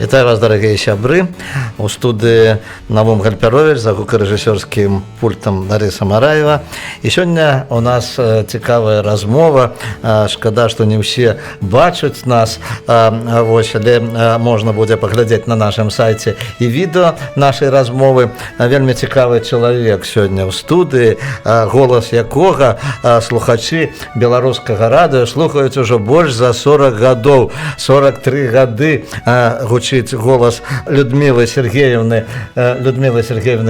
Вітаю вас, дарагія сябры. У студыі Навум Гальпярович, за гукарэжысёрскім пультам Ларыса Мараева. І сёння у нас цікавая размова. Шкада, што не ўсе бачаць нас. Вось, але можна будзе паглядзець на нашым сайце і відэа нашай размовы. Вельмі цікавы чалавек сёння ў студыі, голас якога слухачы Беларускага радыё слухаюць ужо больш за 40 гадоў. 43 гады гучыць голас Людмілы Сяргееўны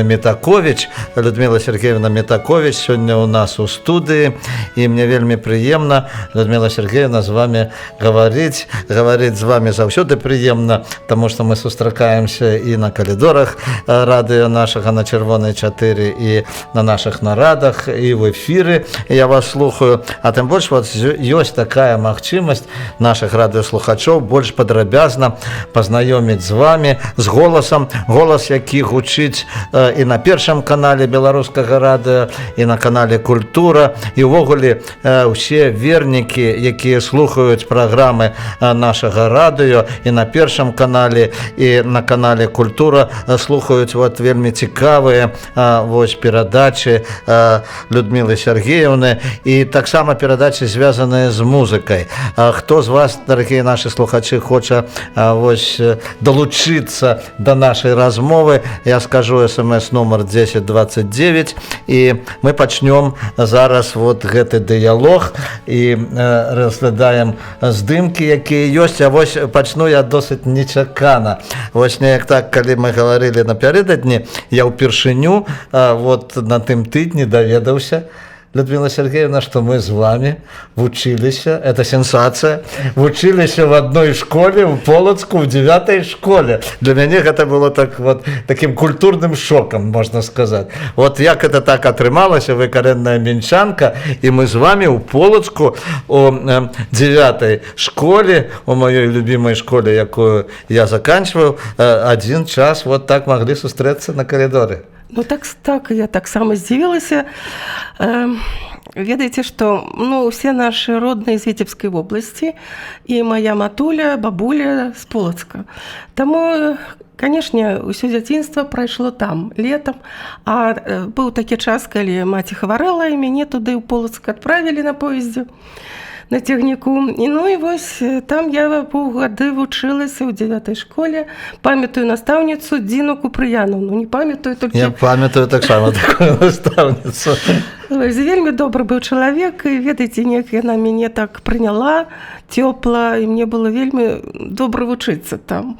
Мітаковіч. Людміла Сяргееўна Мітаковіч сёння у нас у студыі, і мне вельмі прыемна, Людміла Сяргееўна, з вами гаварыць. Гаварыць з вами заўсёды прыемна, таму што мы сустракаемся і на калідорах радыё нашага на Чырвонай 4, і на нашых нарадах, і в эфіры я вас слухаю. А тым больш вот ёсць такая магчымасць нашых радыёслухачоў больш падрабязна пазнаёміць з вами, з голасам, голас, які гучыць і на Першым канале Беларускага радыё, і на канале «Культура», і ўвогуле ўсе вернікі, якія слухаюць праграмы нашага радыё і на Першым канале, і на канале «Культура», слухаюць вот вельмі цікавыя вось перадачы Людмілы Сяргееўны і таксама перадачы, звязаныя з музыкай. Хто з вас, дарагія нашы слухачы, хоча вось далучыцца да нашай размовы, я скажу смс нумар 1029, і мы пачнём зараз вот гэты дыялог і разглядаем здымкі, якія ёсць. А вось пачну я досыць нечакана. Вось неяк так, калі мы гаварылі напярэдадні, я ўпершыню вот на тым тыдні даведаўся, Людміла Сяргееўна, што мы з вами вучыліся, это сенсация, вучыліся в одной школе в Полацку, в девятой школе. Для мяне гэта было так вот, таким культурным шоком, можно сказать. Вот як это так атрымалася, вы карэнная мінчанка, і мы з вами ў Полацку у девятой школе, у маёй любимой школе, якую я заканчивал, один час вот так могли сустрэцца на калідоры? Ну так, я таксама здзівілася. Ведаеце, што, ну, усе нашы родныя з Віцебскай вобласці, і моя матуля, бабуля з Полацка. Таму, канешне, ўсё дзяцінства прайшло там летом, а быў такі час, калі маці хаварэла, і мяне туды ў Полацк адправілі на поездзе, на цягніку. І ну і вось там я паўгады вучылася ў дзевятай школе. Памятаю настаўніцу Дзіну Купрыянаўну, не памятаю толькі. Я памятаю таксама такую настаўніцу. Вось, вельмі добры быў чалавек, і, ведаеце, неяк яна мяне так прыняла цёпла, і мне было вельмі добра вучыцца там.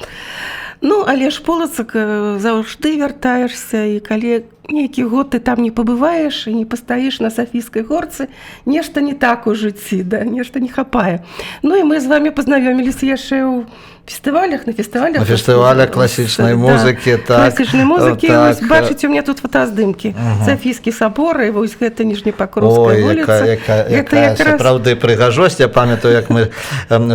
Ну, але ж Полацак заўжды вяртаешся, і калі нейкі год ты там не пабываеш і не пастаіш на Сафійскай горцы, нешта не так у жыцці, да, нешта не хапае. Ну і мы з вами пазнаёміліся яшчэ ў фестывалях, на фестывалях. На фестывалях класічнай музыкі, так. Класічнай музыкі. Так. Вось, бачыце, у меня тут фотаздымкі. Сафійскі сабор і вось гэта Ніжнепакроўская Ой, вуліца. якая, Гэта якая якраз сапраўды прыгажосць. Я памятаю, як мы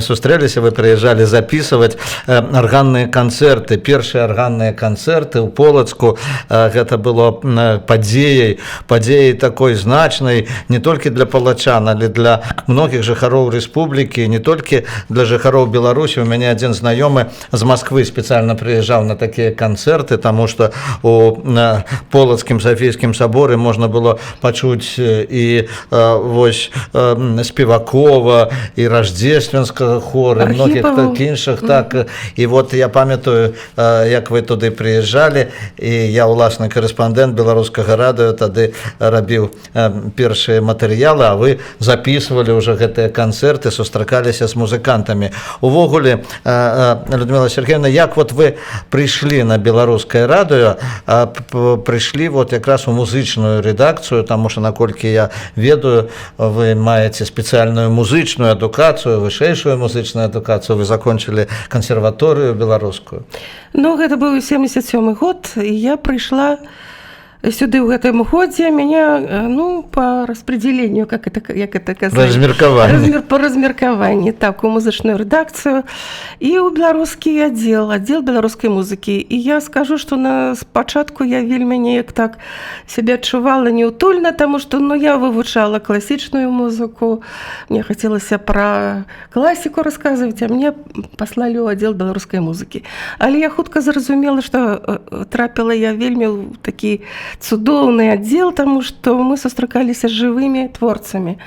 сустрэліся, вы прыязджалі записывать арганныя канцэрты, першыя арганныя канцэрты ў Полацку. Гэта было падзеяй такой значнай не толькі для палачан, але для многіх жыхароў рэспублікі, не толькі для жыхароў Беларусі. У мяне адзін знаёмы з Масквы спецыяльна прыязджаў на такія канцэрты, таму што у Полацкім Сафійскім саборы можна было пачуць і вось Спевакова, і Рождественскага хора, многіх Архіпаву. так іншых, так. І вот я памятаю, як вы туды прыязджалі, і я, уласны карэспандэнт Беларускага радыё, тады рабіў першыя матэрыялы, а вы записывали уже гэтыя канцэрты, сустракаліся з музыкантамі. Увогуле, Людміла Сяргееўна, як вот вы прыйшлі на Беларускае радыё, прыйшлі вот якраз у музычную рэдакцыю, таму што, наколькі я ведаю, вы маеце спецыяльную музычную адукацыю, вышэйшую музычную адукацыю, вы закончылі кансерваторыю беларускую? Ну, гэта быў 77 год, і я прыйшла. Сюды ў гэтым годзе мяне, ну, по распределению, как это, як это казаць, Размеркаванне. По размеркаванні, так, у музычную рэдакцыю і ў беларускі аддзел, аддзел беларускай музыкі. І я скажу, што на спачатку я вельмі неяк так сябе адчувала неўтульна, таму што, ну, я вывучала класічную музыку, мне хацелася пра класіку расказваць, а мне паслалі ў аддзел беларускай музыкі. Але я хутка зразумела, што трапіла я вельмі ў такі цудоўны аддзел, таму што мы сустракаліся з жывымі творцамі,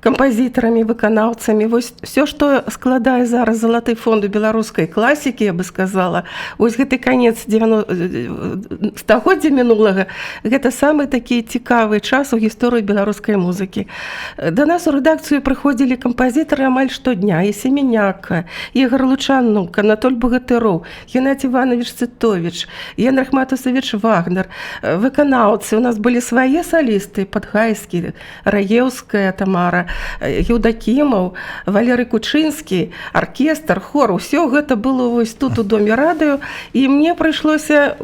кампазітарамі, выканаўцамі. Вось все, што складае зараз залаты фонд беларускай класікі, я бы сказала, вось гэты канец 90 стагоддзя мінулага, гэта самы такі цікавы час у гісторыі беларускай музыкі. Да нас у рэдакцыю прыходзілі кампазітары амаль штодня: і Семеняка, Ігор Лучанук, Анатоль Богатыроў, Геннадий Иванович Цытович, Генрых Матусович Вагнер, выканаўцы. У нас былі свае салісты: Падгайскі, Раеўская Тамара, Еўдакімаў, Валерый Кучынскі, аркестр, хор. Усё гэта было вось тут, у Доме радыё, і мне прыйшлося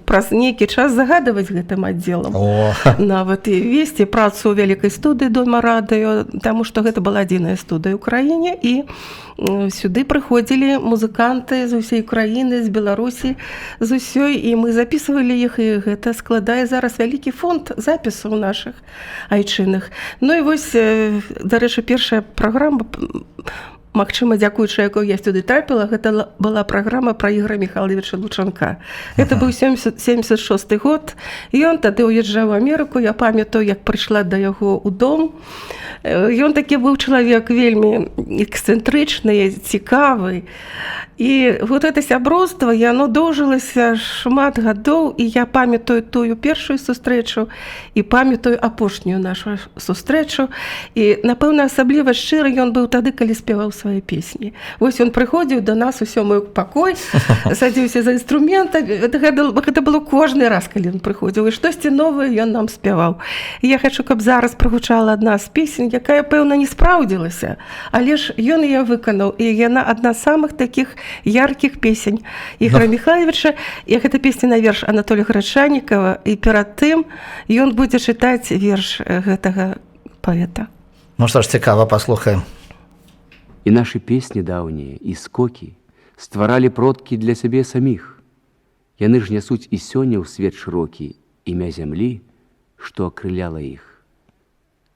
праз нейкі час загадваць гэтым аддзелам. О, Нават і весці працу ў вялікай студыі Дома радыё, таму што гэта была адзіная студыя ў краіне, і сюды прыходзілі музыканты з усёй краіны, з Беларусі, з усёй, і мы записывалі іх, і гэта складае зараз вялікі фонд запісаў нашых айчынных. Ну і вось, дарэчы, першая праграма, магчыма, дзякуючы якой я сюды трапіла, гэта была праграма пра Ігора Михайловича Лучанка. Это быў 70 76 год, і ён тады уязджаў у Амерыку. Я памятаю, як прыйшла да яго ў дом. Ён такі быў чалавек вельмі эксцэнтрычны, цікавы. І вот это сяброўства, яно доўжылася шмат гадоў, і я памятаю тую першую сустрэчу і памятаю апошнюю нашу сустрэчу. І, напэўна, асабліва шчыры ён быў тады, калі спяваў свае песні. Вось ён прыходзіў да нас у сёмы пакой, садзіўся за інструмента. Гэта было кожны раз, калі ён прыходзіў, і штосьці новае ён нам спяваў. І я хачу, каб зараз прагучала адна з песень, якая, пэўна, не спраўдзілася, але ж ён яе выканаў, і яна адна з самых такіх яркіх песень Ігора Михайловича. І гэта песня на верш Анатоля Грачанікава, і перад тым ён будзе чытаць верш гэтага паэта. Ну што ж, цікава, паслухаем. І нашы песні даўнія і скокі стваралі продкі для сябе саміх. Яны ж нясуць і сёння ў свет шырокі імя зямлі, што акрыляла іх.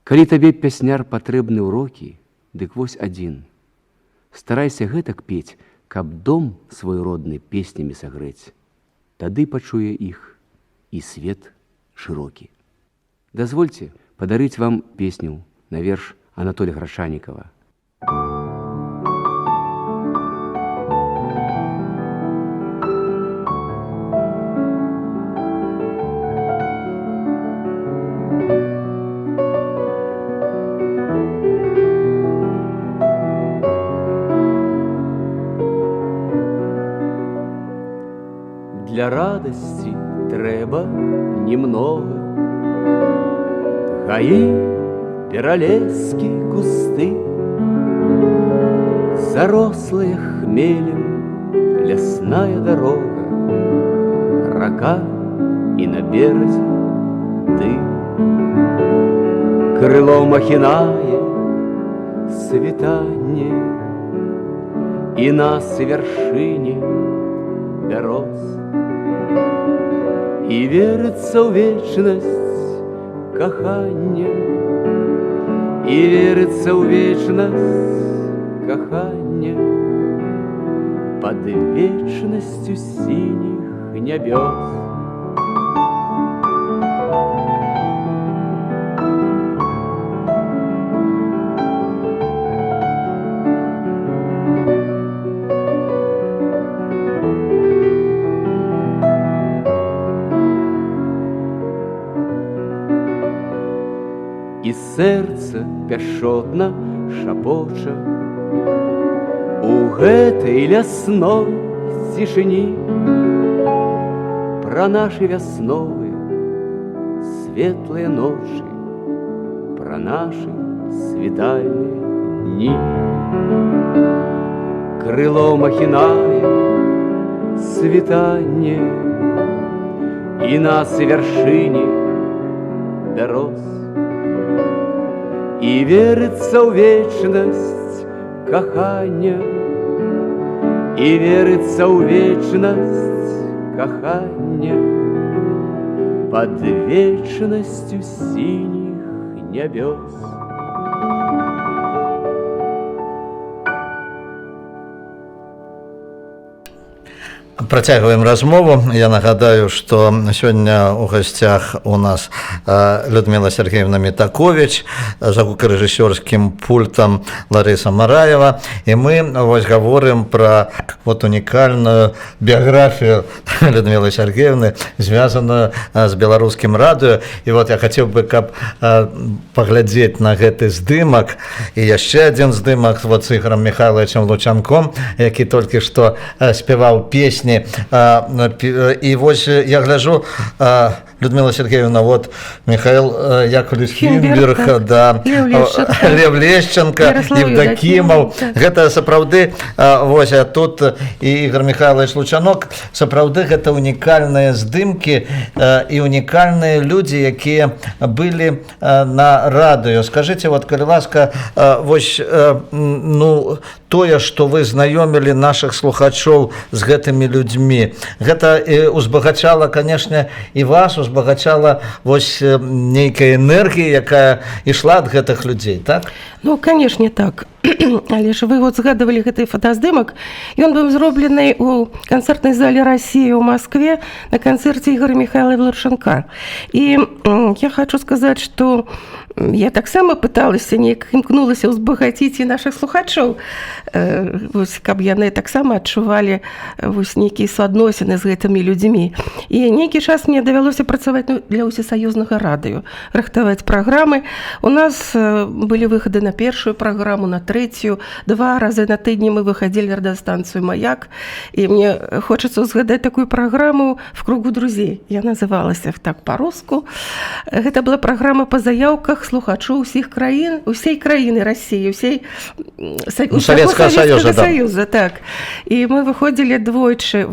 Калі табе, пясняр, патрэбны ўрокі, дык вось адзін. Старайся гэтак пець, каб дом свой родны песнямі сагрэць. Тады пачуе іх і свет шырокі. Дазвольце падарыць вам песню на верш Анатоля Грачанікава. Для радасці трэба немного. Гаі, пералескі, кусты, зарослая хмелем лясная дорога, рака і на беразе ты. Крылом ахінае світанне і нас вяршыні бяроз. І верыцца ў вечнасць кахання, і верыцца ў вечнасць кахання пад вечнасцю сініх нябёс. І сэрца пяшчотна шапоча у гэтай лясной цішыні пра нашы вясновыя светлыя ночы, пра нашы світальныя дні. Крылом ахінае світанне І нас і вяршыні бяроз. І верыцца ў вечнасць кахання, і верыцца ў вечнасць кахання пад вечнасцю сініх нябёс. Працягваем размову. Я нагадаю, што сёння ў гасцях у нас Людмила Сергеевна Мітаковіч, за гукарэжысёрскім пультам Ларыса Мараева. І мы вось гаворым пра вот унікальную біяграфію Людмилы Сергеевны, звязаную з беларускім радыё. І вот я хацеў бы, каб паглядзець на гэты здымак і яшчэ адзін здымак вот з Ігарам Михайловичем Лучанком, які толькі што спяваў песні. І вось я гляжу, Людмила Сергеевна, вот Михаил Яковлевич Фінберг, Фінберг, так. да, Лев Лещенко. Лев Лещенко, Ярослав Евдокимов. Евдокимов, так. Гэта сапраўды, вось, а тут і Ігор Михайлович Лучанок, сапраўды гэта унікальныя здымкі і унікальныя людзі, якія былі на радыё. Скажыце, вот, калі ласка, вось, ну, тое, што вы знаёмілі нашых слухачоў з гэтымі людзьмі, гэта узбагачала, канешне, і вас, узбагачала вось нейкая энергія, якая ішла ад гэтых людзей, так? Ну, канешне, так. Але ж вы вот згадывалі гэты фотаздымак. Ён быў зроблены ў канцэртнай зале России ў Москве на канцэрце Ігора Михайлова Лучанка. І я хочу сказаць, што я таксама пыталася, неяк імкнулася ўзбагаціць і нашых слухачоў, вось, каб яны таксама адчувалі вось нейкія суадносіны з гэтымі людзьмі. І нейкі час мне давялося працаваць, ну, для ўсесаюзнага радыё, рыхтаваць праграмы. У нас былі выхады на першую праграму, на трэцюю, два разы на тыдні мы выхадзілі на радыёстанцыю «Маяк». І мне хочацца ўзгадаць такую праграму «В кругу друзей». Я называлася так па-руску. Гэта была праграма па заяўках слухачоў усіх краін, усей краіны Расіі, усей Ну, усяго Савецкага Саюза, Савецкага да. Саюза, так. І мы выходзілі двойчы,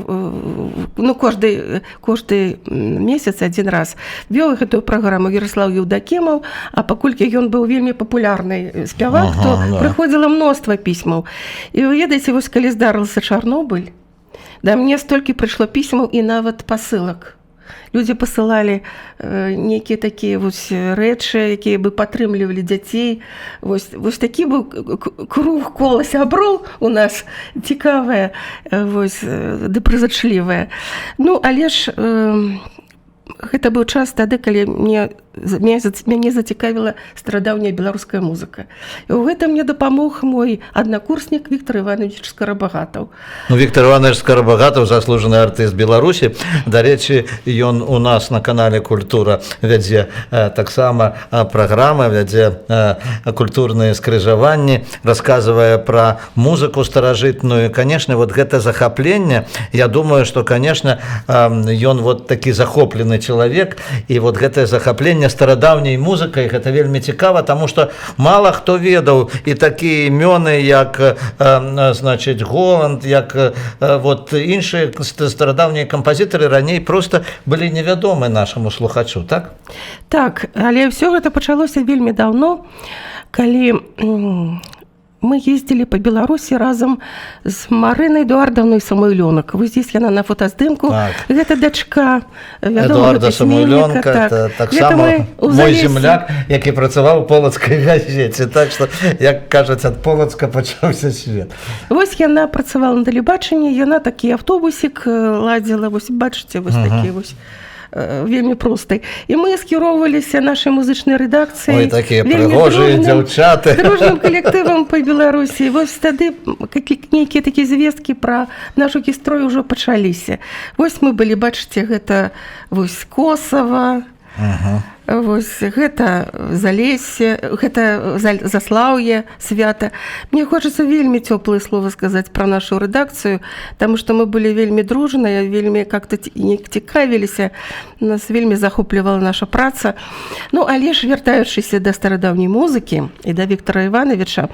ну, кожны месяц адзін раз. Вёў гэтую праграму Ярослав Еўдакімаў, а паколькі ён быў вельмі папулярны спявак, то прыходзіла мноства пісьмаў. І вы ведаеце, вось калі здарылася Чарнобыль, да мне столькі прыйшло пісьмаў і нават пасылак. Людзі пасылалі нейкія такія вось рэчы, якія бы падтрымлівалі дзяцей. Вось такі быў круг, кола сяброў у нас цікавае, вось, добрызачлівае. Ну, але ж гэта быў час тады, калі мяне зацікавіла старадаўняя беларуская музыка. І ў гэтым мне дапамог мой аднакурснік Віктор Іванович Скарабагатаў. Ну, Віктор Іванович Скарабагатаў, заслужаны артыст Беларусі. Дарэчы, ён у нас на канале «Культура» вядзе таксама праграмы, вядзе культурныя скрыжаванні, расказвае пра музыку старажытную. Канешне, вот гэта захапленне, я думаю, што, канешне, ён вот такі захоплены чалавек, і вот гэтае захапленне старадаўняй музыкай, гэта вельмі цікава, таму што мала хто ведаў і такія імёны, як значыць, Голанд, як вот іншыя старадаўнія кампазітары раней проста былі невядомы нашаму слухачу, так? Так, але ўсё гэта пачалося вельмі даўно, калі мы ездзілі па Беларусі разам з Марынай Эдуардаўнай Самойлёнак. Вось здесь яна на фотаздымку. Гэта дачка вядомага Эдуарда пісьменніка, Самойлёнка, так. это таксама Гэта мы ў мой Залесе. земляк, які працаваў у полацкай газеце. Так што, як кажуць, ад Полацка пачаўся свет. Вось яна працавала на тэлебачанні, яна такі аўтобусік ладзіла, вось бачыце, вось такі вось, вельмі просты. І мы скіроўваліся нашай музычнай рэдакцыяй. Ой, такія вельмі прыгожыя дзяўчаты. дружным калектывам па Беларусі. Вось тады нейкія такія звесткі пра нашу гісторыю ўжо пачаліся. Вось мы былі, бачыце, гэта вось Косава, вось гэта Залессе, гэта Заслаўе свята. Мне хочацца вельмі цёплыя словы сказаць пра нашу рэдакцыю, таму што мы былі вельмі дружныя, вельмі как-то неяк цікавіліся, нас вельмі захоплівала наша праца. Ну, але ж вяртаючыся да старадаўняй музыкі і да Віктора Івановича,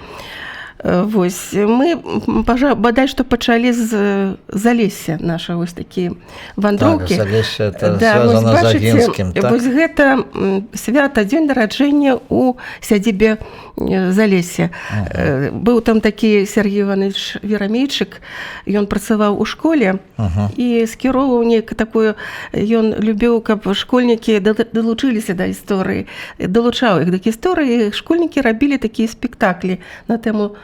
Вось мы бадай што пачалі з Залесся наша вось такія вандроўкі. Так, Залессе, это да, вось, бачыце, Агінскім, так? Вось гэта свята, дзень нараджэння у сядзібе Залесся. Быў там такі Сергей Иванович Верамейчык, ён працаваў у школе і скіроўваў нейк такую, ён любіў, каб школьнікі далучыліся да гісторыі, далучаў іх да гісторыі, школьнікі рабілі такія спектаклі на тэму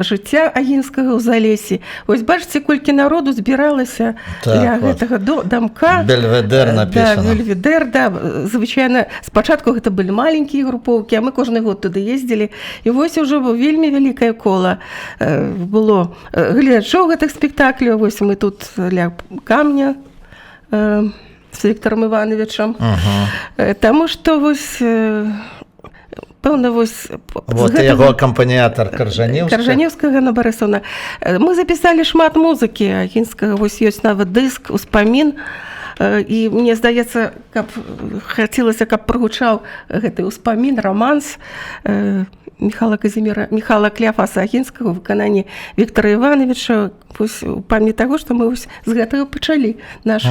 жыцця Агінскага ў Залесе. Вось бачыце, колькі народу збіралася Так, для вот. гэтага дамка. Бельведер написано. Да, Бельведер, да. Звычайна, спачатку гэта былі маленькія групоўкі, а мы кожны год туды ездзілі. І вось ужо вельмі вялікае кола было гледачоў гэтых спектакляў. Вось мы тут ля камня з Віктором Івановичам. Таму што вось пэўна вось Вот з яго акампаніятар Каржанеўская. Каржанеўская Ганна Барысаўна. Мы запісалі шмат музыкі Агінскага, вось ёсць нават дыск успамін. І мне здаецца, каб хацелася, каб прагучаў гэты ўспамін, раманс Михала Казіміра, Михала Кляфаса Агінскага ў выкананні Віктора Івановича, вось у памяць таго, што мы вось з гэтага пачалі наш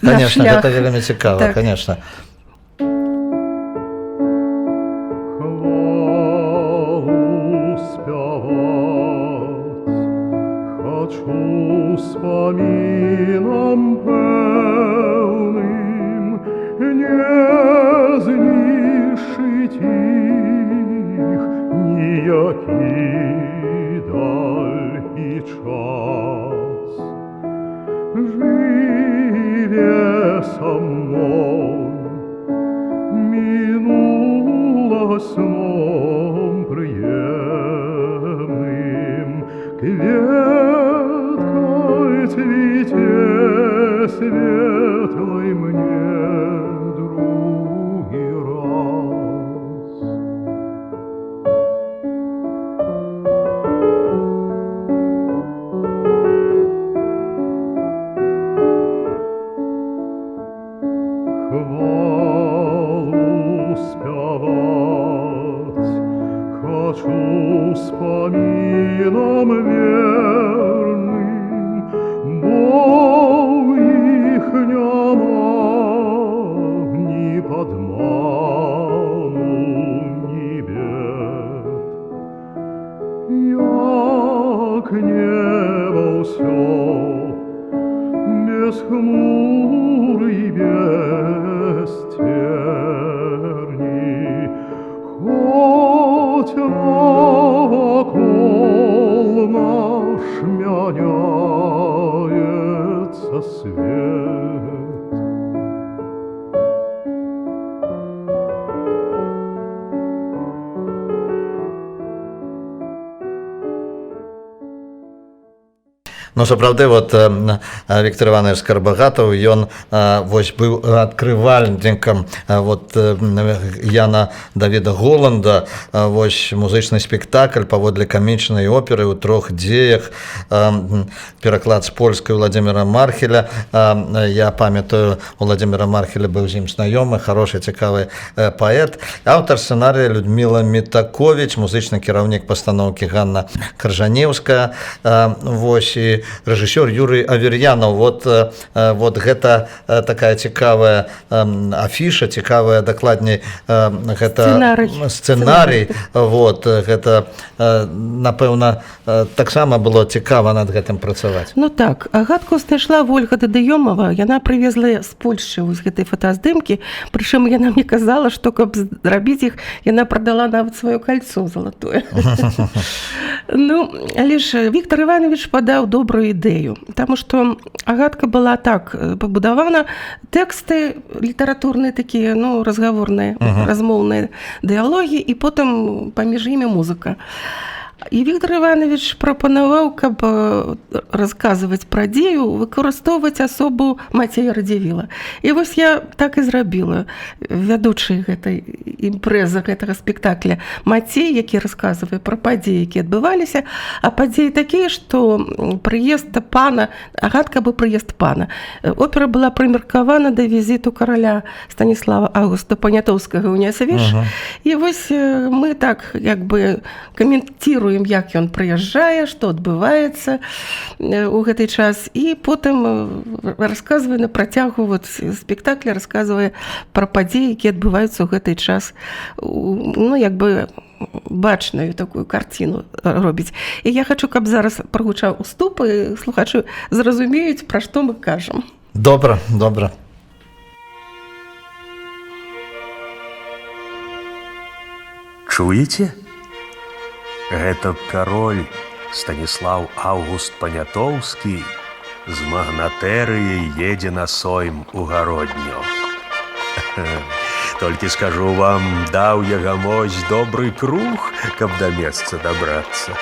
Конечно, шлях. гэта вельмі цікава, Так. конечно. Хвалу спяваць хочу спамінам пэўным, не знішчыць іх ніякі даль і час. Жыве са мной минула сном прыемным, кветкай цвіце светлай мне другі раз. Хвалу спяваць хочу спамінам верным, бо ў іх няма ні падману, ні бед. Як неба ўсё без хмур і без церні, хоть навакол наш мяняецца свет. Ну, сапраўды, вот Віктор Іванович Скарбагатаў, ён вось быў адкрывальнікам вот Яна Давіда Голанда, вось музычны спектакль паводле камічнай оперы ў трох дзеях, пераклад з польскай Владимира Мархеля. Я памятаю, Владимира Мархеля, быў з ім знаёмы, хорошы, цікавы паэт. Аўтар сцэнарыя Людмила Мітакович, музычны кіраўнік пастаноўкі Ганна Каржанеўская, вось і рэжысёр Юрый Авер'янаў. Вот гэта такая цікавая афіша, цікавая, дакладней, гэта Сцэнарый. Сцэнарый. Вот гэта, напэўна, таксама было цікава над гэтым працаваць. Ну так, Агатку знайшла Вольга Дадаёмова, яна прывезла з Польшчы вось гэтыя фотаздымкі, прычым яна мне казала, што каб зрабіць іх, яна прадала нават сваё кольцо залатое. Ну, але ж Віктор Іванович падаў добрую ідэю, таму што Агатка была так пабудавана: тэксты літаратурныя такія, ну, разгаворныя, размоўныя дыялогі і потым паміж імі музыка. І Віктор Іванович прапанаваў, каб расказваць пра дзею, выкарыстоўваць асобу Мацея Радзівіла. І вось я так і зрабіла. Вядучы гэтай імпрэзы, гэтага спектакля Мацей, які расказвае пра падзеі, якія адбываліся, а падзеі такія, што прыезд пана, Агатка быў прыезд пана. Опера была прымеркавана да візіту караля Станіслава Августа Панятоўскага ў Нясвіж. І вось мы так як бы каментируем ілюструем, як ён прыязджае, што адбываецца у гэты час, і потым расказвае на працягу вот спектакля, расказвае пра падзеі, якія адбываюцца ў гэты час, ну, як бы бачную такую карціну робіць. І я хачу, каб зараз прагучаў уступ, і слухачы зразумеюць, пра што мы кажам. Добра, добра. Чуеце? Гэта кароль Станіслаў Аўгуст Панятоўскі з магнатэрыяй едзе на сойм у Гародню. Толькі скажу вам, даў ягамось добры круг, каб да месца дабрацца.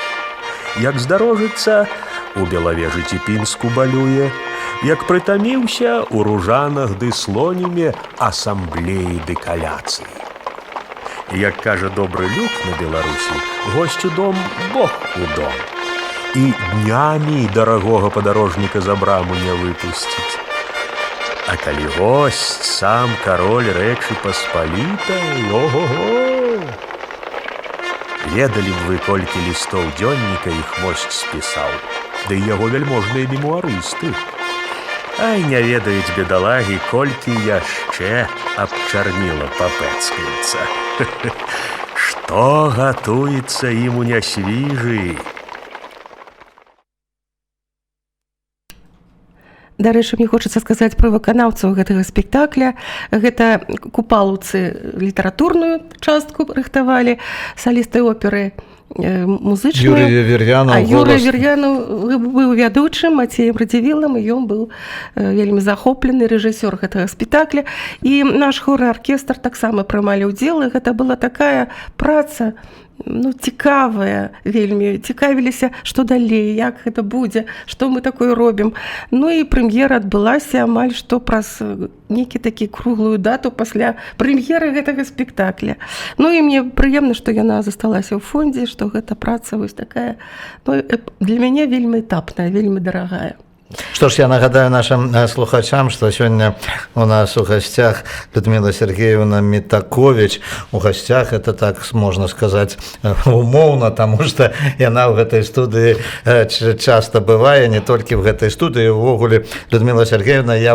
Як здарожыцца, у Белавежы ці Пінску балюе, як прытаміўся, у Ружанах ды Слоніме асамблеі ды каляцыі. Як кажа добры люд на Беларусі, госць у дом, Бог у дом. І днямі дарагога падарожніка за браму не выпусціць. А калі госць, сам кароль Рэчы Паспалітай, ого-го! Ведалі б вы, колькі лістоў дзённіка іх мосць спісаў, ды і яго вяльможныя мемуарысты. Ай, не ведаюць бедалагі, колькі яшчэ аб чарніла папэцкаецца. Што гатуецца ім у Нясвіжы? Дарэчы, мне хочацца сказаць пра выканаўцаў гэтага спектакля. Гэта купалаўцы літаратурную частку рыхтавалі, салісты оперы музычную. Юрый Авер'янаў, А Юрый голас. Авер'янаў быў вядучым, Мацеем Радзівілам, і ён быў вельмі захоплены рэжысёр гэтага спектакля. І наш хор і аркестр таксама прымалі ўдзел, і гэта была такая праца, ну, цікавая вельмі, цікавіліся, што далей, як гэта будзе, што мы такое робім. Ну і прэм'ера адбылася амаль што праз нейкі такі круглую дату пасля прэм'еры гэтага спектакля. Ну і мне прыемна, што яна засталася ў фондзе, што гэта праца вось такая, ну, для мяне вельмі этапная, вельмі дарагая. Што ж, я нагадаю нашым слухачам, што сёння у нас у гасцях Людмила Сергеевна Мітаковіч. У гасцях, это так можна сказаць, умоўна, таму што яна ў гэтай студыі часта бывае, не толькі ў гэтай студыі, увогуле, Людмила Сергеевна, я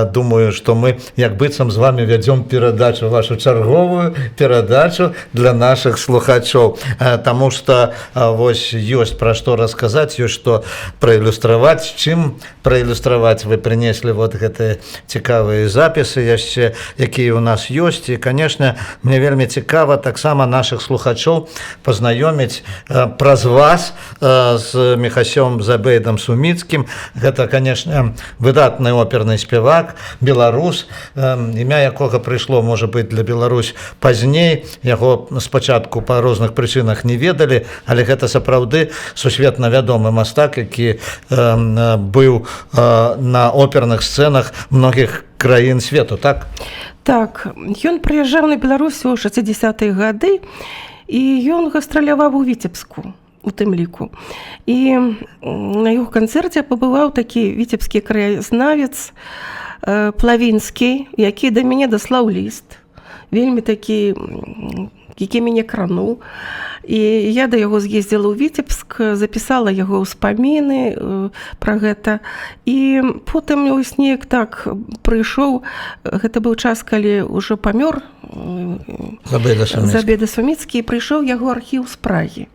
думаю, што мы як быццам з вами вядзём перадачу, вашу чарговую перадачу для нашых слухачоў, таму што вось ёсць пра што расказаць, ёсць што праілюстраваць, чым праілюстраваць вы прынеслі вот гэтыя цікавыя запісы яшчэ, якія ў нас ёсць. І, канешне, мне вельмі цікава таксама нашых слухачоў пазнаёміць праз вас з Міхасём Забейдам Суміцкім. Гэта, канешне, выдатны оперны спявак, беларус, імя якога прыйшло, можа быць, для Беларусь пазней. Яго спачатку па розных прычынах не ведалі, але гэта сапраўды сусветна вядомы мастак, які быў на оперных сцэнах многіх краін свету, так? Так, ён прыязджаў на Беларусь у 60-е гады, і ён гастраляваў у Віцебску у тым ліку. І на яго канцэрце пабываў такі віцебскі краязнавец Плавінскі, які да мяне даслаў ліст, вельмі такі, які мяне крануў. І я да яго з'ездзіла ў Віцебск, запісала яго ўспаміны пра гэта. І потым ось неяк так прыйшоў, гэта быў час, калі ўжо памёр Забеда Суміцкі. Забеда Суміцкі, і прыйшоў яго архіў з Прагі.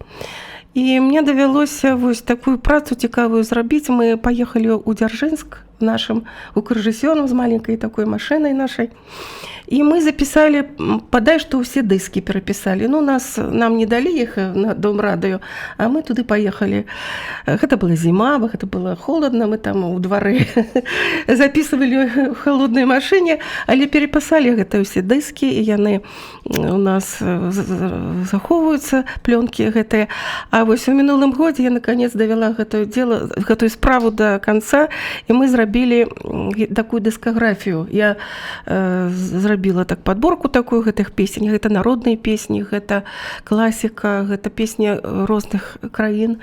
І мне давялося вось такую працу цікавую зрабіць. Мы паехалі ў Дзяржынск нашым укррэжысёрам з маленькай такой машынай нашай. І мы запісалі, падай, што ўсе дыскі перапісалі. Ну, нам не далі іх на Дом радыё, а мы туды паехалі. Гэта была зіма, гэта было холодна, мы там у двары записывалі ў холоднай машыне, але перапісалі гэта ўсе дыскі, і яны у нас захоўваюцца, плёнкі гэтыя. А вось у мінулым годзе я наконец давяла гэтую дело, гэтую справу до конца, і мы зрабілі такую дыскаграфію. Я зрабіла так подборку такую гэтых песень. Гэта народныя песні, гэта класіка, гэта песні розных краін.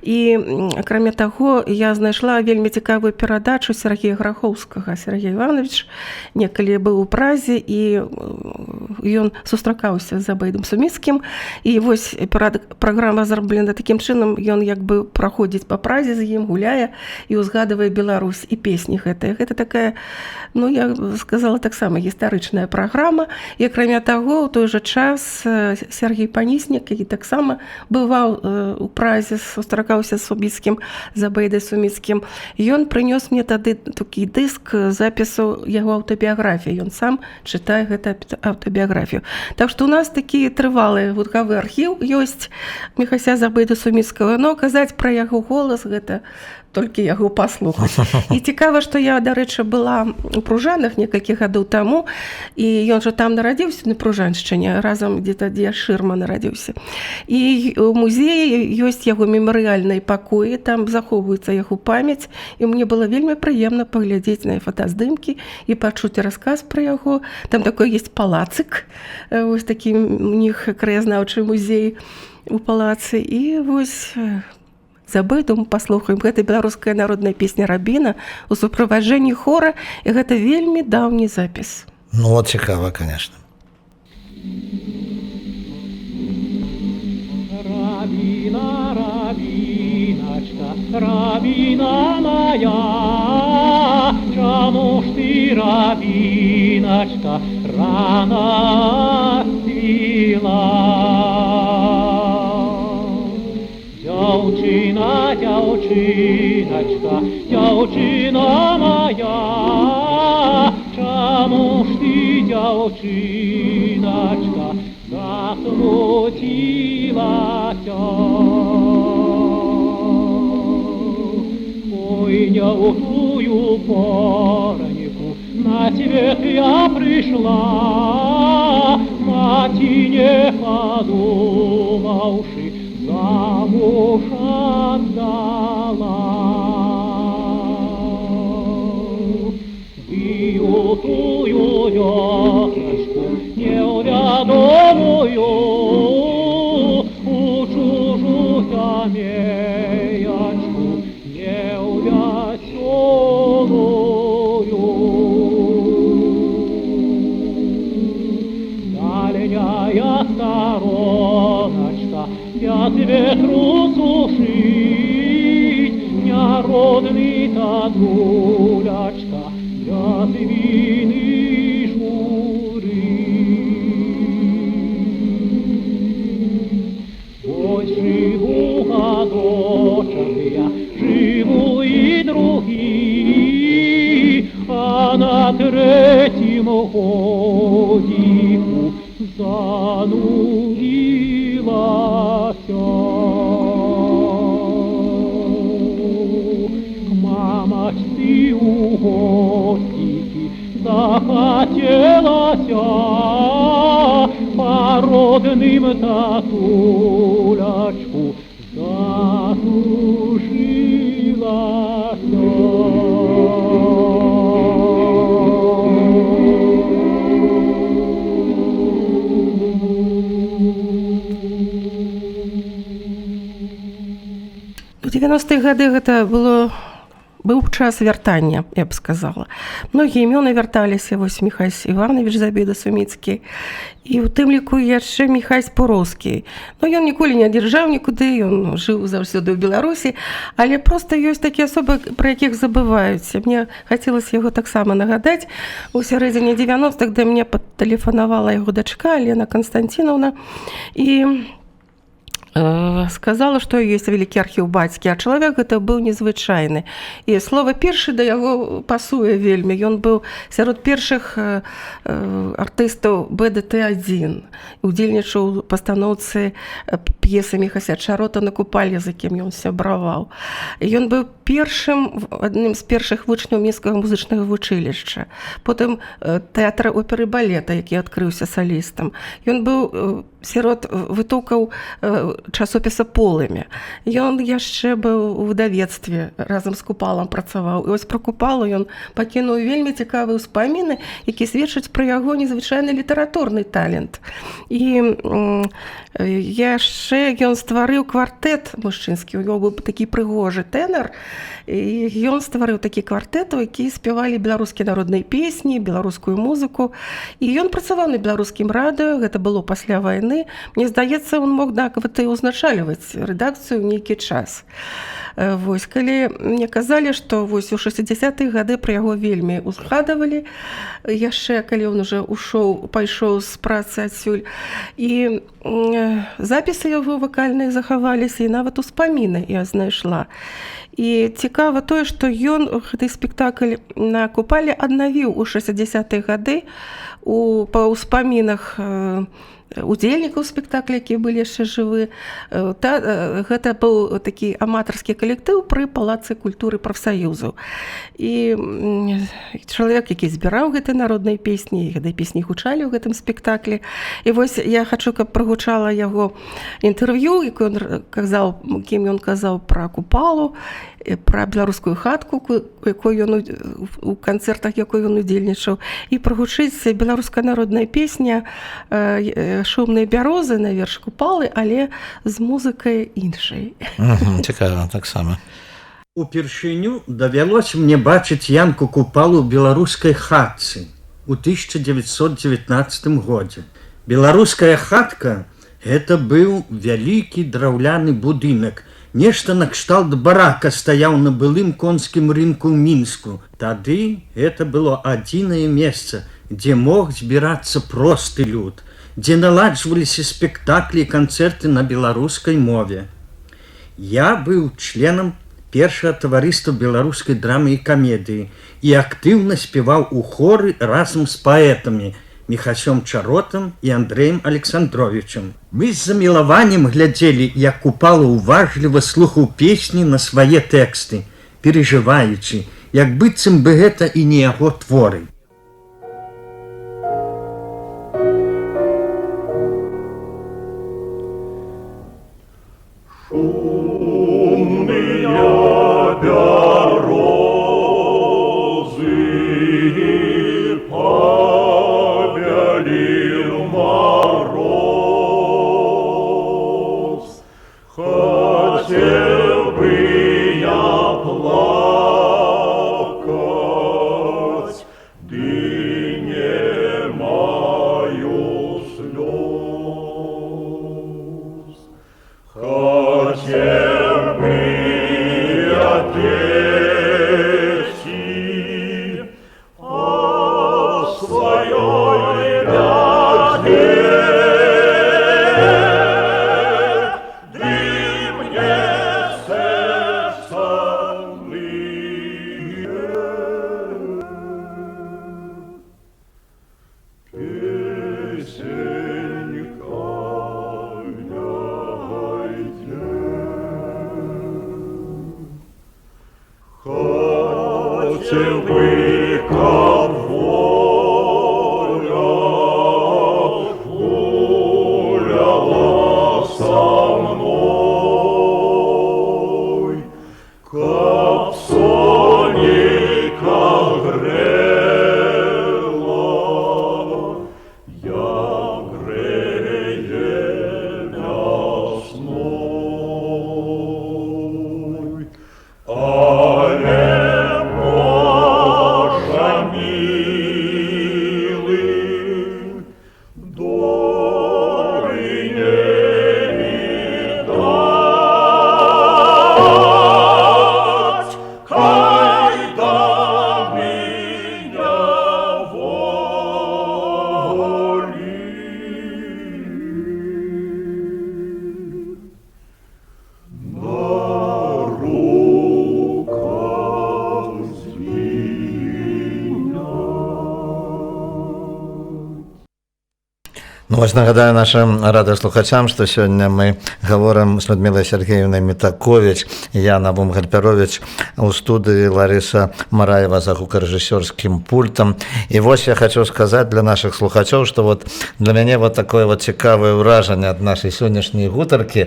І акрамя таго, я знайшла вельмі цікавую перадачу Сергея Грахоўскага. Сергей Иванович некалі быў у Празе і Ён сустракаўся з Забейдам Суміцкім, і вось праграма зраблена такім чынам: ён як бы праходзіць па Празе з ім, гуляе і ўзгадвае Беларусь і песні гэтыя. Гэта такая, ну, я сказала, таксама гістарычная праграма. І акрамя таго, у той жа час Сергей Паніснік, які таксама бываў у Празе, сустракаўся з Суміцкім, Забейдай Суміцкім, ён прынёс мне тады такі дыск запісу яго аўтабіяграфіі. Ён сам чытае гэта аўтабіяграфію. Так што у нас такі трывалы гукавы архіў ёсць Міхася Забейда Суміцкага, но казаць пра яго голас — гэта толькі яго паслухаць. І цікава, што я, дарэчы, была у Пружанах некалькі гадоў таму, і ён жа там нарадзіўся, на Пружаншчыне, разам где-то, дзе Шырма нарадзіўся. І у музеі ёсць яго мемарыяльныя пакоі, там захоўваецца яго памяць, і мне было вельмі прыемна паглядзець на фотаздымкі і пачуць расказ пра яго. Там такой есть палацык, вось такі у них краязнаўчы музей у палацы. І вось Забейду паслухаем. Гэта беларуская народная песня «Рабіна» у суправаджэнні хора, і гэта вельмі даўні запіс. Ну вот цікава, конечно. Рабіна, рабіначка, рабіна моя, чаму ж ты, рабіначка, рана цвіла? Дзяўчына, дзяўчыначка, дзяўчына моя, чаму ж ты, дзяўчыначка, засмуцілася? Ой, не ў тую пораньку на свет я прыйшла, маці не падумаўшы, замуж отдала. Ды у тую вёсачку невядомую, у чужую сямеячку невясёлую. Дальняя стороночка, от ветру сушить, няродны татулячка, для свины журить. Ой, живу годочек я, живу и другие, а на третьем годику занудилася. К мамочці у гостіки захотелося, по родным татулячку затужилася. У 90-е гады гэта было быў час вяртання, я б сказала. Многія імёны вярталіся, вось Міхась Іванович Забеда Суміцкі, і ў тым ліку яшчэ Міхась Пуроўскі. Ну, ён ніколі не ад'язджаў нікуды, ён жыў заўсёды ў Беларусі, але проста ёсць такія асобы, пра якіх забываюць. Мне хацелася яго таксама нагадаць. У сярэдзіне 90-х да мне патэлефанавала яго дачка Лена Константиновна і сказала, што ёсць вялікі архіў бацькі, а чалавек гэта быў незвычайны. І слова «першы» да яго пасуе вельмі. Ён быў сярод першых артыстаў БДТ-1, удзельнічаў у пастаноўцы п'есы Міхася Чарота на Купалле, з якім ён сябраваў. Ён быў першым, адным з першых вучняў Мінскага музычнага вучылішча. Потым тэатра оперы балета, які адкрыўся салістам. Ён быў сярод вытокаў часопіса «Полымя». Ён яшчэ быў у выдавецтве, разам з Купалам працаваў. І ось пра Купалу ён пакінуў вельмі цікавыя ўспаміны, які сведчаць пра яго незвычайны літаратурны талент. І яшчэ ён стварыў квартэт мужчынскі, у яго быў такі прыгожы тэнар, І ён стварыў такі квартэт, у які спявалі беларускія народныя песні, беларускую музыку. І ён працаваў на беларускім радыё, гэта было пасля вайны. Мне здаецца, он мог нават і ўзначальваць рэдакцыю ў нейкі час. Вось, калі мне казалі, што вось у 60-е гады пра яго вельмі узгадавалі, яшчэ калі ён уже ушоў, пайшоў з працы адсюль. І запісы яго вакальныя захаваліся, і нават успаміны я знайшла. І цікава тое, што ён гэты спектакль на Купале аднавіў у 60-е гады па ўспамінах удзельнікаў спектакля, якія былі яшчэ жывы. Гэта быў такі аматарскі калектыў пры палацы культуры прафсаюзаў. І чалавек, які збіраў гэты народныя песні, гэтай песні гучалі ў гэтым спектаклі. І вось я хачу, каб прагучала яго інтэрв'ю, якое ён казаў, кім ён казаў пра Купалу, пра беларускую хатку, якой ён у канцэртах, якой ён удзельнічаў, і прагучыць беларуская народная песня «Шумныя бярозы» на верш Купалы, але з музыкай іншай. Цікава таксама. Упершыню давялося мне бачыць Янку Купалу ў беларускай хатцы у 1919 годзе. Беларуская хатка гэта быў вялікі драўляны будынак. Нешта накшталт барака стаяў на былым конскім рынку ў Мінску. Тады гэта было адзінае месца, дзе мог збірацца просты люд, дзе наладжваліся спектаклі і канцэрты на беларускай мове. Я быў членам першага таварыства беларускай драмы і камедыі і актыўна спяваў у хоры разам з паэтамі Міхасём Чаротам і Андрэем Александровічам. Мы з замілаваннем глядзелі, як Купала уважліва слухаў песні на свае тэксты, перажываючы, як быццам бы гэта і не яго творы. Шумные бярозы побелил мороз. Хотел бы я плакать, ды не маю слез. Хотел бы я петь о своей беде, ды мне сердце ныет. Песенька не йдзе. Хотел бы, каб воля гуляла со мной, каб сонейка грэла, як грэе вясной. Але, Божа мілы, долі не відаць, хай да меня волі. На руках звенят. Ну, вось нагадаю нашым радыёслухачам, што сёння мы гаворым з Людмілай Сергеевнай Мітаковіч, я Навум Гальпяровіч, у студыі Ларыса Мараева за гукарэжысёрскім пультам. І вось я хочу сказаць для нашых слухачоў, што вот для мяне вот такое вот цікавае ўражанне ад нашай сённяшняй гутаркі.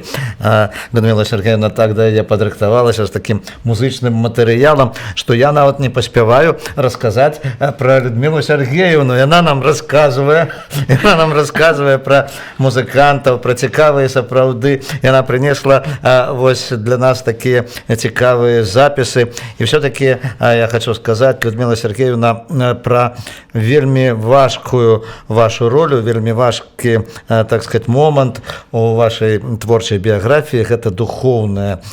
Людмила Сергеевна так да яе падрыхтавалася з такім музычным матэрыялам, што я нават не паспяваю расказаць пра Людмілу Сергеевну. Яна нам расказвае, яна нам расказвае. Расказвае пра музыкантаў, пра цікавыя сапраўды. Яна прынесла вось для нас такія цікавыя запісы. І все-таки я хочу сказаць, Людмила Сергеевна, пра вельмі важкую вашу ролю, вельмі важкі, так сказать, момант у вашай творчай біяграфіі. Гэта духоўная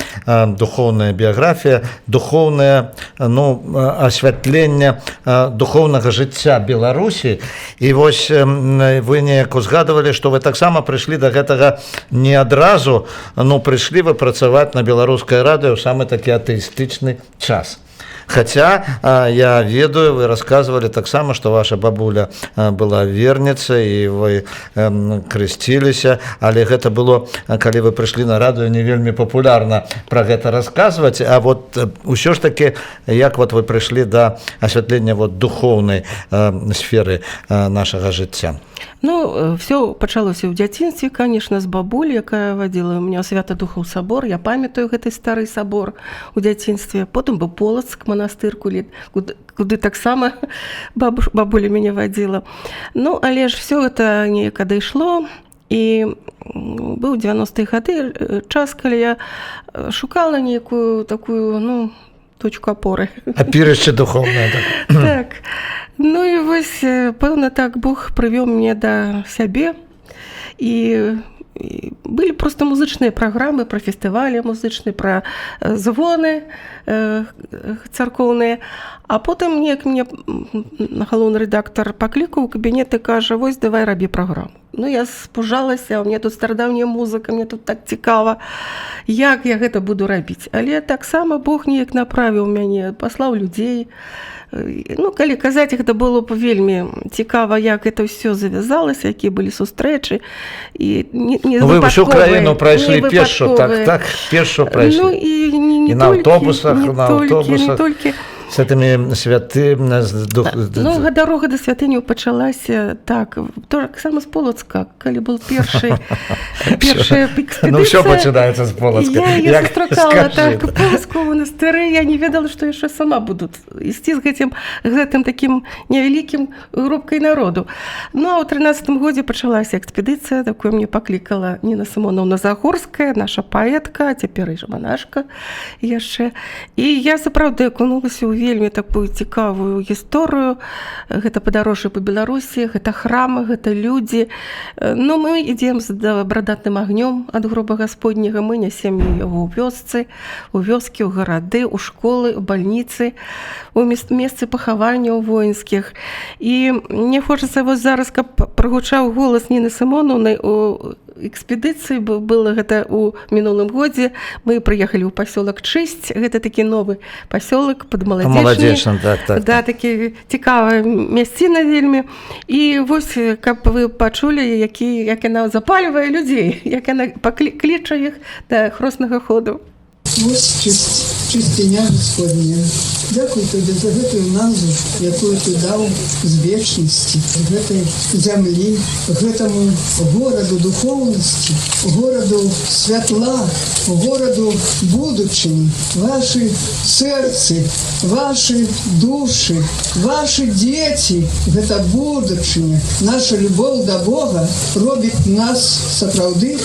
біяграфія, духоўнае, ну, асвятленне духоўнага жыцця Беларусі. І вось вы неяк узгадывалі, што вы таксама прыйшлі да гэтага не адразу, ну, прыйшлі вы працаваць на Беларускае радыё ў самы такі атэістычны час. Хаця я ведаю, вы рассказывали таксама, што ваша бабуля была верніца і вы крысціліся, але гэта было, калі вы прыйшлі на радыё, не вельмі папулярна пра гэта расказваць. А вот ўсё ж таки, як вот вы прыйшлі да асвятлення вот духоўнай сферы нашага жыцця? Ну, все пачалося ў дзяцінстве, конечно, з бабулі, якая вадзіла у меня Свята-Духаў сабор. Я памятаю гэты стары сабор у дзяцінстве. Потым быў Полацк, манастыр, куды таксама бабуля мяне вадзіла. Ну, але ж все это неяк адышло. І быў 90-е гады, час, калі я шукала нейкую такую, ну, точку опоры. Апірышча духоўнае. Так. Так. Ну і вось, пэўна, так Бог прывёў мне да сябе. І былі просто музычныя праграмы пра фестывалі музычныя, пра звоны царкоўныя. А потым неяк мне галоўны рэдактар паклікаў у кабінет і кажа: «Вось, давай рабі праграму». Ну, я спужалася: у меня тут старадаўняя музыка, мне тут так цікава, як я гэта буду рабіць? Але таксама Бог неяк направіў мяне, паслаў людзей. Ну, калі казаць, гэта было б вельмі цікава, як это ўсё завязалася, якія былі сустрэчы і не Ну, вы ўсю выпадковыя, краіну прайшлі не пешшу, так, выпадковыя. так, пешшу прайшлі. Ну і не І на толькі, аўтобусах, не на толькі, не аўтобусах. толькі. З гэтымі святым, з дух... Ну, дарога да святыняў пачалася так, таксама з Полацка, калі был першая экспедыцыя. Ну, ўсё пачынаецца з Полацка. Я яе Як сустракала скажы, так, у Полацку манастыры. Я не ведала, што яшчэ сама буду ісці з гэтым такім невялікім групкай народу. Ну, а ў 13-м годзе пачалася экспедыцыя, такую мне паклікала Ніна Сымонаўна Загорская, наша паэтка, а цяпер і ж манашка яшчэ. І я сапраўды акунулася ў вельмі такую цікавую гісторыю. Гэта падарожжа па Беларусі, гэта храмы, гэта людзі. Ну, мы ідзем з добрадатным агнём ад гроба Гасподняга, мы нясем яго ў вёсцы, у вёскі, ў гарады, у школы, у бальніцы, у месцы пахаванняў воінскіх. І мне хочацца вось зараз, каб прагучаў голас Ніны Сымонаўны у экспедыцыі. Было гэта ў мінулым годзе, мы прыехалі ў пасёлак Чысць, гэта такі новы пасёлак пад Маладзечнай. Маладзечна, так. Да, такі цікавая мясціна вельмі. І вось, каб вы пачулі, як яна запальвае людзей, як яна кліча іх да хроснага ходу. Вось чысціня Господня. Дзякую табе за гэтую назву, якую ты даў з вечнасці, гэтай зямлі, гэтаму гораду духоўнасці, гораду святла, гораду будучыні. Вашы сэрцы, вашы душы, вашы дзеці — гэта будучыня. Наша любоў да Бога робіць нас сапраўды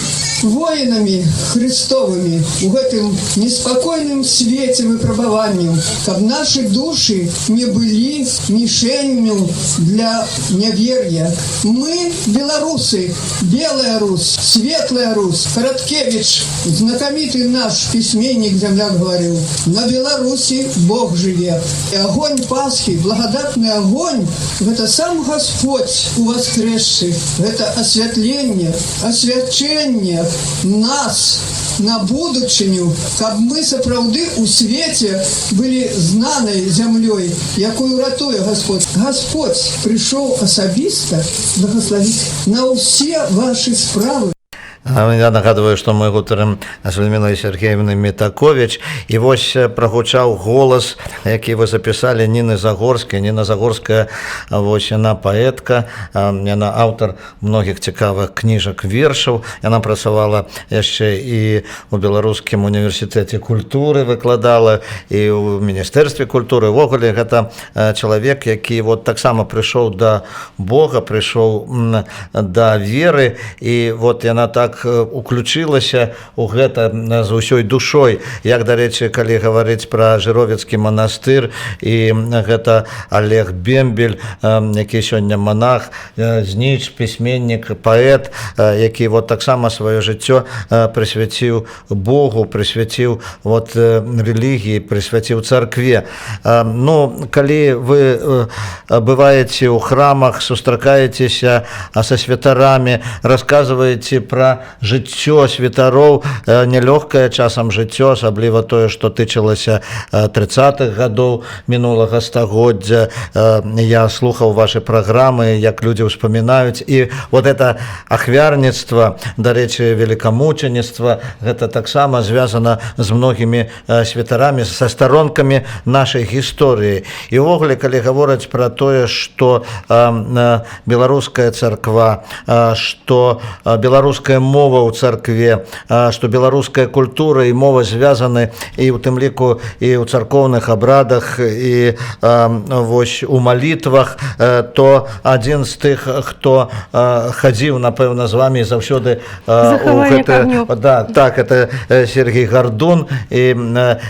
воінамі Хрыстовымі у гэтым неспакойным свеце выпрабаванняў, каб нашы душы не былі мішэнню для нявер'я. Мы беларусы, Белая Русь, Светлая Русь. Караткевич, знакаміты наш пісьменнік, зямляк, гаварыў: «На Беларусі Бог жыве». І огонь Пасхі, благодатны огонь, гэта сам Господь уваскрэсшы, гэта асвятленне, асвячэнне нас на будучыню, каб мы сапраўды ў свеце былі знанай зямлёй, якую ратуе Господь. Господь прыйшоў асабіста благословіць на ўсе вашы справы. Я нагадываю, што мы гутарым з Людмілай Сергеевнай Мітаковіч, і вось прагучаў голас, які вы запісалі, Ніны Загорскай. Ніна Загорская, вось яна паэтка, яна аўтар многіх цікавых кніжак, вершаў. Яна працавала яшчэ і ў Беларускім універсітэце культуры, выкладала, і ў міністэрстве культуры. Увогуле гэта чалавек, які вот таксама прыйшоў да Бога, прыйшоў да веры, і вот яна так уключылася у гэта з усёй душой. Як, дарэчы, калі гаварыць пра Жыровіцкі манастыр, і гэта Олег Бембель, які сёння манах, зніч, пісьменнік, паэт, які вот таксама сваё жыццё прысвяціў Богу, прысвяціў вот рэлігіі, прысвяціў царкве. Ну, калі вы бываеце ў храмах, сустракаецеся са святарамі, расказваеце пра жыццё святароў, нялёгкае часам жыццё, асабліва тое, што тычылася 30-х гадоў мінулага стагоддзя. Я слухаў вашы праграмы, як людзі ўспамінаюць, і вот это ахвярніцтва, дарэчы, великамучаніцтва, гэта таксама звязана з многімі святарамі, са старонкамі нашай гісторыі. І ўвогуле, калі гавораць пра тое, што беларуская царква, што беларуская мова ў царкве, што беларуская культура і мова звязаны і ў тым ліку і ў царкоўных абрадах, і вось у малітвах, то адзін з тых, хто хадзіў, напэўна, з вамі заўсёды у гэты... Да, так, это Сергей Гардун, і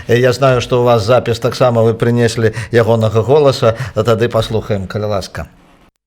я знаю, што у вас запіс таксама, вы прынеслі ягонага голаса, тады паслухаем, калі ласка.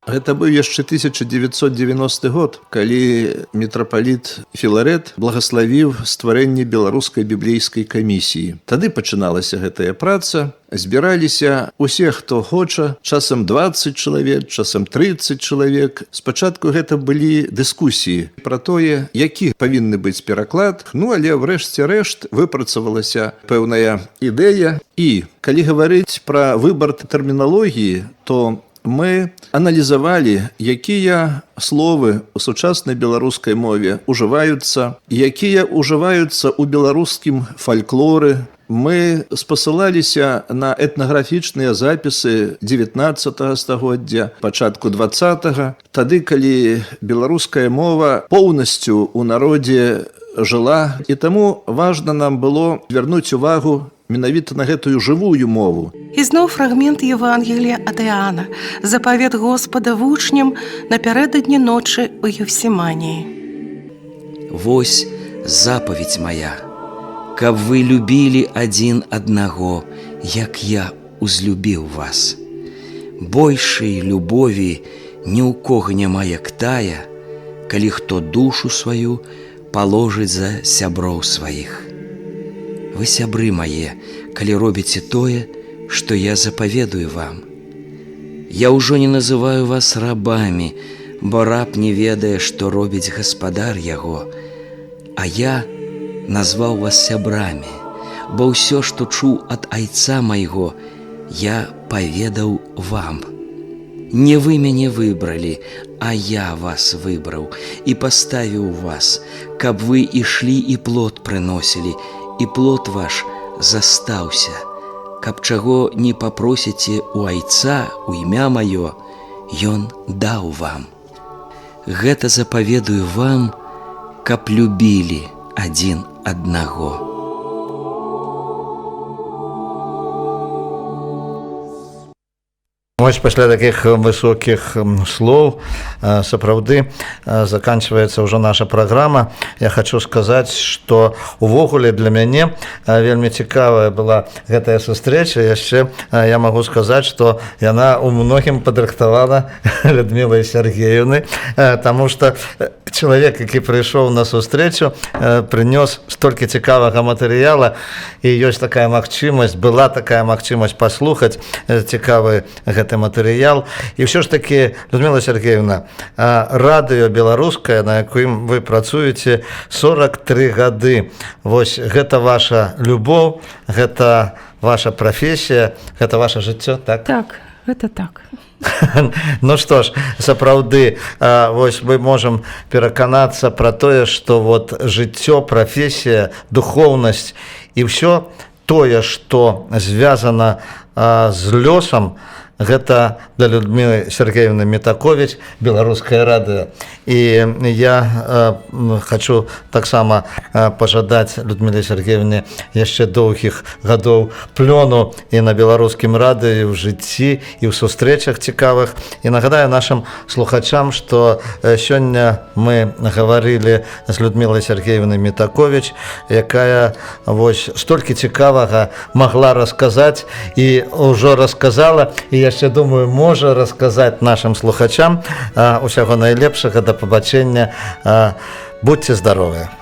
Гэта быў яшчэ 1990 год, калі мітрапаліт Філарэт благаславіў стварэнне беларускай біблейскай камісіі. Тады пачыналася гэтая праца, збіраліся усе, хто хоча, часам 20 чалавек, часам 30 чалавек. Спачатку гэта былі дыскусіі пра тое, які павінны быць пераклад, ну але ўрэшце рэшт выпрацавалася пэўная ідэя. І калі гаварыць пра выбар тэрміналогіі, то мы аналізавалі, якія словы ў сучаснай беларускай мове ўжываюцца, якія ўжываюцца ў беларускім фальклоры. Мы спасылаліся на этнаграфічныя запісы 19 стагоддзя, пачатку 20, тады, калі беларуская мова поўнасцю ў народзе жыла, і таму важна нам было вярнуць увагу менавіта на гэтую жывую мову. Ізноў фрагмент Евангелія ад Іоанна, запавет Господа вучням напярэдадні ночы ў Евсіманіі. Вось запаведзь моя, каб вы любілі адзін аднаго, як я узлюбіў вас. Большай любові ні ў кого няма, як тая, калі хто душу сваю паложыць за сяброў сваіх. Вы сябры мае, калі робіце тое, што я запаведую вам. Я ўжо не называю вас рабамі, бо раб не ведае, што робіць гаспадар яго, а я назваў вас сябрамі, бо ўсё, што чуў ад айца майго, я паведаў вам. Не вы мяне выбралі, а я вас выбраў і паставіў вас, каб вы ішлі і плод прыносілі, і плод ваш застаўся, каб чаго не папросіце у айца у імя маё, ён даў вам. Гэта запаведую вам, каб любілі адзін аднаго. Вось пасля такіх высокіх слоў сапраўды заканчваецца ўжо наша праграма. Я хочу сказаць, што увогуле для мяне вельмі цікавая была гэтая сустрэча. Яшчэ я магу сказаць, што яна ў многім падрыхтавана Людмілай Сергеевны, таму што чалавек, які прыйшоў на сустрэчу, прынёс столькі цікавага матэрыяла, і ёсць такая магчымасць, была такая магчымасць паслухаць цікавы гэты матэрыял. І ўсё ж такі, Людмила Сергеевна, радыё беларускае, на якім вы працуеце 43 гады, вось гэта ваша любоў, гэта ваша прафесія, гэта ваше жыццё, так? Так. Гэта так. Ну што ж, сапраўды, вось мы можам пераканацца пра тое, што вот жыццё, прафесія, духоўнасць і ўсё тое, што звязана з лёсам, гэта для Людмілы Сергеевны Метакович беларускае радыё. І я хочу таксама пажадаць Людміле Сергеевне яшчэ доўгіх гадоў плёну і на беларускім радыё, і ў жыцці, і ў сустрэчах цікавых. І нагадаю нашим слухачам, што сёння мы гаварылі з Людмілай Сергеевной Метакович, якая вось столькі цікавага магла расказаць і ўжо расказала, і яшчэ, думаю, можа расказаць нашим слухачам. Усяго найлепшага, да пабачэння, будьце здаровыя.